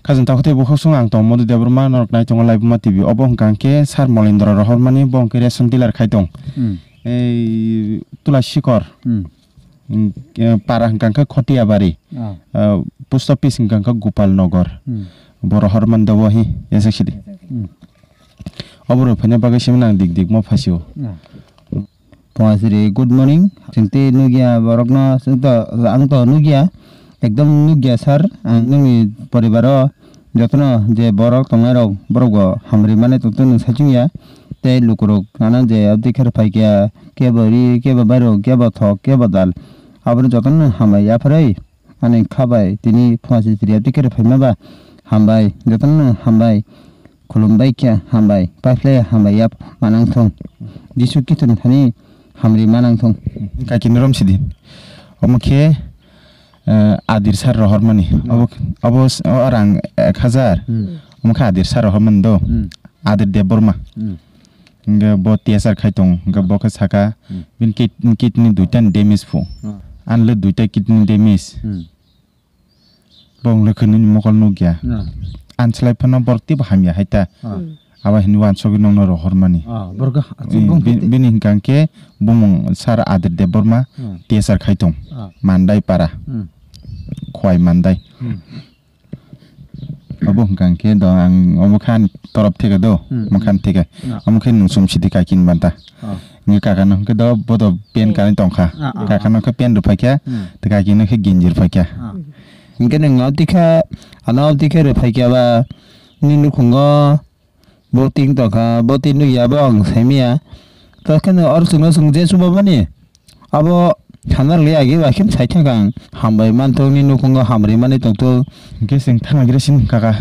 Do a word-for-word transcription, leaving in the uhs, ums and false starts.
Khajang takhuk tei bukhuk song ang tong Madhu Debbarma, norok nai tongo Laibuma T V. Obo hwnkha hwnkhe Sir Molindra Rohormani, bo hwnkhe ration dealer khai tong. Hmm. Ei Tula Sikor, Hmm. hwnkhe para hwnkha hwnkhe Khotiabari, Ah. ah, post office hwnkha hwnkhe Gopal Nagar. Hmm. Bo Rohormani dobo hi, S X D. Hmm. Obo rok phaina bagwi simi nang dik dik mo phasio. Ah. Phungasiri, good morning. Chwng tei nukya borokno, chwng to, ang to nukya, ekdom nukya sir. Ang nini poribaro jotono je borok tongnai rok, borok bo hamri mani tongtwng nwng saichung ya. Tei lukurok ano je abdi khe rwphai khe, kebo ri, kebo bairok, kebo thok, kebo dal. Aboni jotono nwng hambai yapharwi. Ani kha bai tini phungasiri abdi khe rwphaima ba hambai, jotono hambai, khulumbai khe hambai, paiphlai hambai yap manang thung. Jisu kithun thani hamri manang thung. Kakini rom sidi. Omo khe, eh, adir sar rohormani. Hmm. Obo, obo s-, o rang ek hajar. Hmm. Omo khe adir sar rohormani do. Hmm. Adir Debbarma. Hmm. Hingke bo T S R khai tong, hingke bo khe saka, Hmm. bini kid-, kidney duita ni damage phu. Hmm. Anle duita kidney damage. Hmm. Bo wng le khe nini mokol nukya. Hmm. An slai phano borok teibo hamya hai ta. Hmm. Hmm. Abo hini wansogwi nongno rohormani. Ah, borok ha-, Hmm, bini, bini hingka hingke bumung sar Adir Debbarma Hmm. T S R khai tong. Ah. Mandai para. Hmm. Khwai Mandai. Hmm. Obo hwnkha hwnkhe do ang obo khan torop theke do, Hmm. omo khan theke. Ah. Omo khe nung sum sidi kaki ni banta. Ah. Ngi kaka no hwnkhe do bodo pen Hmm. kanwi tongkha. Ah, ah, Kaka ah. no khe pen rw phaikha, Hmm. tei kaki no khe ginjir phaikha. Ah. Hwnkhe nung no tikha, ano tikhe rw phaikha ba, ni nukhungo bo ting tongkha, bo ting nukya bo ang saimanya. Tei kheno oro chwngno chwng je chuba mani. Abo sana rwgwi agi bai khe sai thangkha ang. Hambai manthok ni nukhungo hamri mani tongthok. Hwnkhe chwng thangna gre sini kaka.